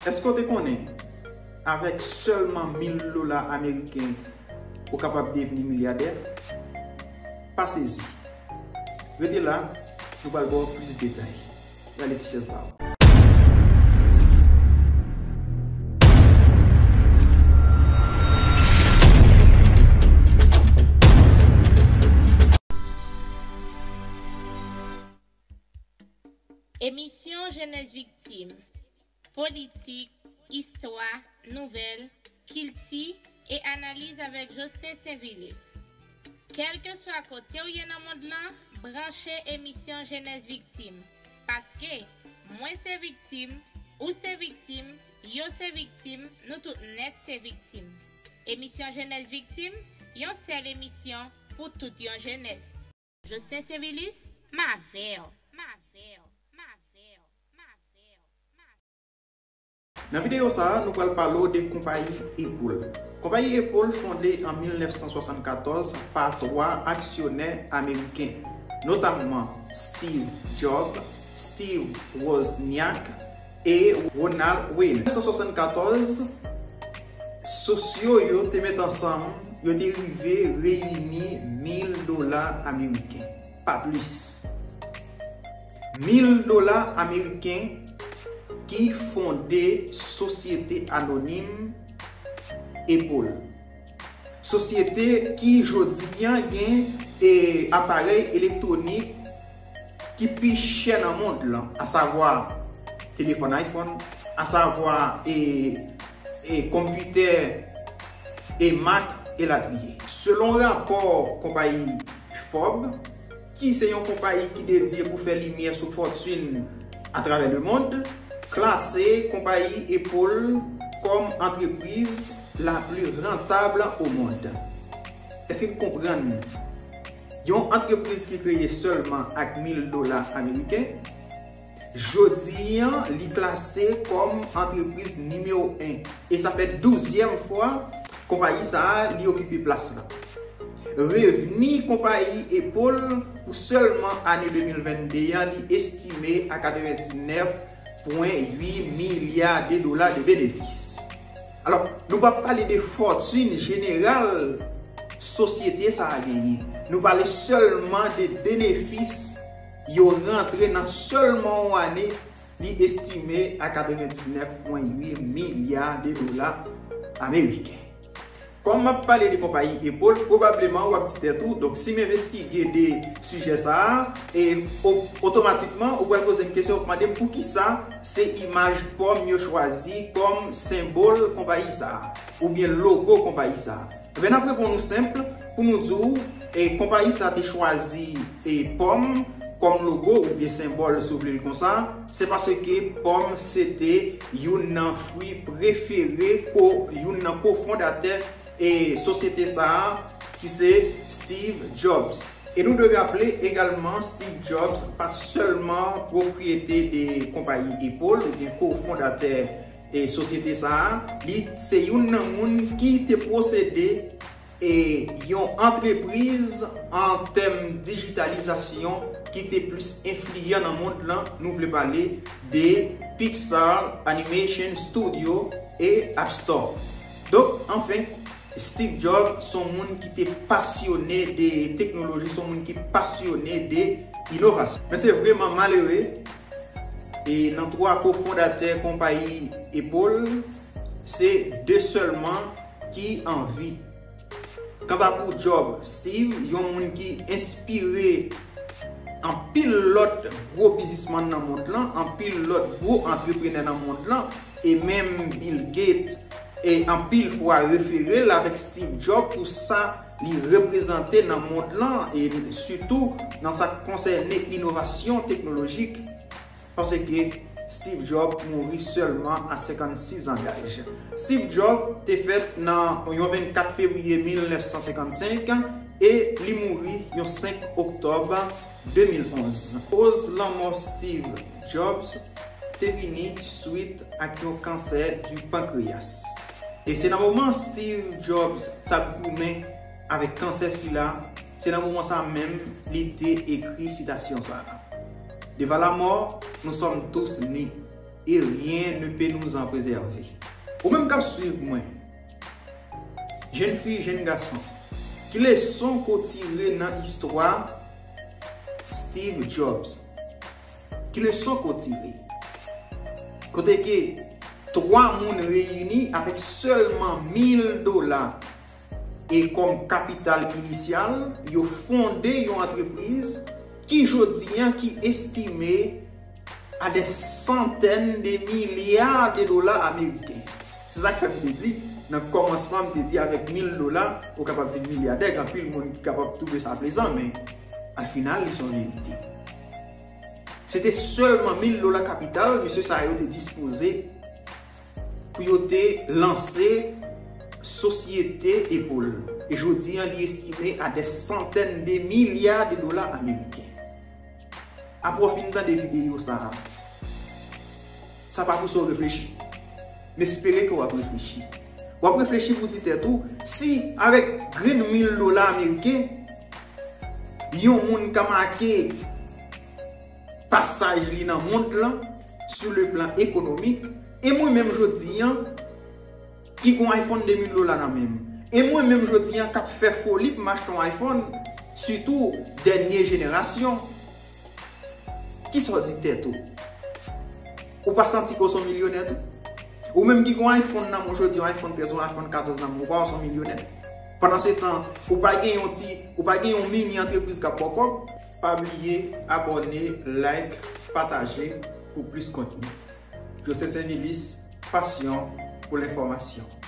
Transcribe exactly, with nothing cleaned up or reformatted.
Èske w te konnen, avèk sèlman mil dola ameriken, ou kapab devni milyadè? Pa sezi. Rete la, nou pral ba w plis detay. Rale ti chèz pa w. Emisyon Jenès Viktim. Politik, istwa, nouvèl, kilti e analiz avèk Jocelyn Servilis. Kèlkeswa kote w ye nan mond lan, branche emisyon Jenès Viktim. Paske, mwen se viktim, ou se viktim, yo se viktim, nou tout nèt se viktim. Emisyon Jenès Viktim, yon sèl emisyon pou tout yon jenès. Jocelyn Servilis, m avè w, m avè w, m avè w, m avè w, m avè w. Nan videyo sa a, nou pral pale w de konpayi Apple. Konpayi Apple fonde an mil nèf san swasannkatòz pa twa aksyonè ameriken, notamman Steve Jobs, Steve Wozniak e Ronald Wayne. An mil nèf san swasannkatòz, sosyo yo te met ansanm, yo te rive reyini mil dola ameriken, pa plis. Mil dola ameriken ki fonde sosyete anonim Apple. Sosyete ki jodi a gen, e, aparèy elektwonik ki pi chè nan mond lan, asavwa telefòn iPhone, asavwa, e, e, konpitè, e, Mac, elatriye. Selon rapò konpayi Forbes, ki se yon konpayi ki dedye pou fè limyè sou fòtin atravè lemond, klase konpayi Apple kòm antrepriz la pli rantab o mond. Èske n konprann? Yon antrepriz ki kreye sèlman ak mil dola ameriken, jodi a, li klase kòm antrepriz nimewo en. E sa fè douzyèm fwa konpayi sa a, li okipe plas la. Revni konpayi Apple pou sèlman ane de mil vennde a, li estime a katrevendiznèf pwen uit milya de dola de benefis. Alò, nou p ap pale de fòtin jeneral sosyete sa a genyen. Nou pale sèlman de benefis yo rantre nan sèlman yon ane, li estime a katrevendiznèf pwen uit milya de dola ameriken. Kòm m ap pale de konpayi Apple, pwobableman w ap di tèt ou, donk si m envestige de sijè sa a, e o-, otomatikman ou pral poze m kesyon, w ap mande m poukisa se imaj pòm yo chwazi kòm senbòl konpayi sa a, oubyen logo konpayi sa a. Ebyen, n ap reponn ou senp pou nou di w, e, konpayi sa te chwazi, e, pòm kòm logo oubyen senbòl, si w vle l konsa, se paske pòm se te youn nan fwi prefere ko-, youn nan kofondatè, e, sosyete sa a, ki se Steve Jobs. E nou dwe raple egalman, Steve Jobs pa t sèlman pwopriyete de konpayi Apple oubyen kofondatè, e, sosyete sa a, li se youn nan moun ki te posede, e, yon antrepriz an tèm dijitalizasyon ki te plis enfliyan nan mond lan, nou vle pale de Pixar Animation Studio e App Store. Donk, anfen, Steve Jobs se yon moun ki te pasyone de teknoloji, se yon moun ki pasyone de inovasyon. Men se vrèman malere, e nan twa kofondatè konpayi Apple, se de sèlman ki an vi. Kanta pou Jobs, Steve, yon moun ki enspire anpil lòt gwo biznismann nan mond lan, anpil lòt gwo antreprenè nan mond lan, e menm Bill Gates, e anpil fwa refere l avèk Steve Jobs pou sa li reprezante nan mond lan, e sitou nan sa k konsène inovasyon teknolojik, paske Steve Jobs mouri sèlman a senkannsis an daj. Steve Jobs te fèt nan yon vennkat fevriye mil nèf san senkannsenk e li mouri yon senk oktòb de mil onz. Koz lanmò Steve Jobs te vini swit ak yon kansè di pankreyas. E se nan moman Steve Jobs t ap goumen avèk kansè sila, se nan moman sa menm li te ekri sitasyon sa a. Devant la mort, nous sommes tous nés. Et rien ne peut nous en préserver. Ou menm k ap swiv mwen, jèn fi, jèn gason, ki leson ke w tire nan istwa Steve Jobs? Ki leson ke w tire? Kote ke twa moun reyini avèk sèlman mil dola e kòm kapital inisyal, yo fonde yon antrepriz ki jodi an ki estime à des centaines de milliards de dollars américains. Se sa k fè m te di, nan kòmansman, m te di avèk mil dola, ou kapab vin milyadè. Gen anpil moun ki kapab twouve sa plezan, men al final, li se yon verite. Se te sèlman mil dola kapital mesye sa yo te dispoze pou yo te lanse sosyete Apple. E jodi an, li estime à des centaines de milliards de dollars américains. Apre w fin tande videyo sa a, sa pa pouse w reflechi. M espere ke w ap reflechi. W ap reflechi pou di tèt ou, si avèk grenn mil dola ameriken, yon moun ka make pasaj li nan mond lan, sou le plan ekonomik, e mwen menm jodi an, ki gon iPhone de mil dola nan men m. E mwen menm jodi an k ap fè foli pou m achte yon iPhone, sitou dènye jenerasyon. Kisa w di tèt ou? Ou pa santi ke w se yon milyonè tou? Ou menm ki gon iPhone nan men w jodi, yon iPhone trèz, yon iPhone katòz nan men w, ou pa wè w se yon milyonè? Pandan se tan, ou pa gen yon ti, ou pa gen yon mini antrepriz k ap ba w kòb? Pa bliye abòne, like, pataje pou plis kontni. Joseph Saint-Vilis, pasyon pou lenfòmasyon.